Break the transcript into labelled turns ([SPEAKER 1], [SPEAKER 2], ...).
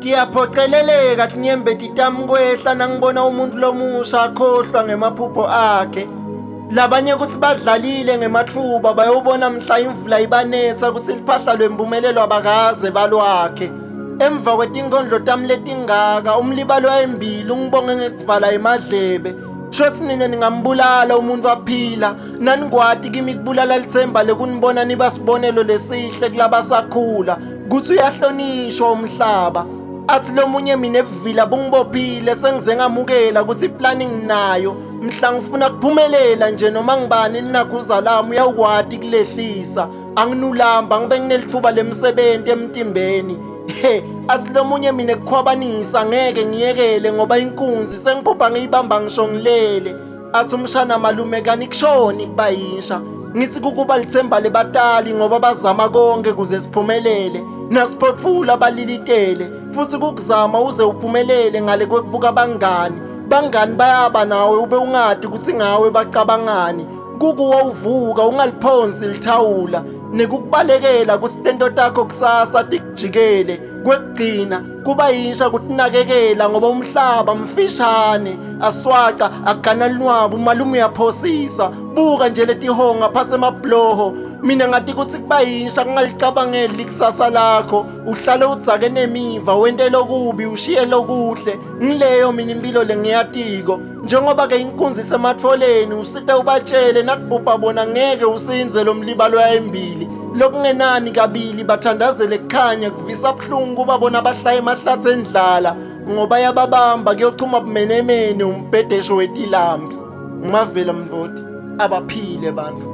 [SPEAKER 1] Tiyaphoceleleka tinyembeti tami kwehla nangibona umuntu lomusha akhohlwa ngemaphupho akhe. Labanye kutsi badlalile ngematfuba bayobona mhla imvula ibanetsa kutsi liphahla lwempumelelo abakaze balwakhe. Emva kwetinkondlo tami letingaka umlibalo embili ungibonge ngekuvala emadlebe. Shotsi nine ningambulala umuntu aphila nanikwati kimi kubulala litsemba lekunibona niba sibonelo lesihle kulabasakhula kutsi uyahlonishwa umhlaba. Athi lomunye mina ebuvila bungibophile sengize ngamukela ukuthi iplani nginayo mhla ngifuna kuphumelela nje noma ngibani linaguza lami uyawukwati kulehlisa anginulamba ngibe nginelithuba lemsebenzi emtimbeni. He, athi lomunye mina kukhwabanisa ngeke ngiyekele ngoba inkunzi sengiphupha ngiyibamba ngisho ngilele. Athi umshana malume kani kushoni kuba yinsha. Ngithi kukuba lithemba lebatali ngoba bazama konke kuze siphumelele. Nasiphotfula balilitele futhi kukuzama uze uphumelele ngale kwekubuka bangani. Bangani bayaba nawe ube ungadi ukuthi ngawe bacabangani. Kukuwa uvuka ungaliphonsi lithawula nekukubalekela kutsi tento takho kusasa tikujikele. Kwekugcina kuba yinsha kutinakekela ngoba umhlaba mfishane aswaca akugana lunwabu malume uyaphosisa buka nje letihonga phasi emabhuloho. Mina ngathi kutsi kuba yinsha kungalicabangeli likusasa lakho uhlale udzake nemiva wente lokubi ushiye lokuhle. Ngileyo mina impilo lengiyatiko njengoba ke inkunzi isematfoleni usite ubatshele nakubhubha bona ngeke usinze lo mlibalo embili lokungenani kabili bathandazele kukhanya kuvisa buhlungu kuba bona bahlaya emahlathi endlala ngoba yababamba kuyochuma bumenemene umbhedesho wetilambi. Ngimavela mvoti abaphile bantu.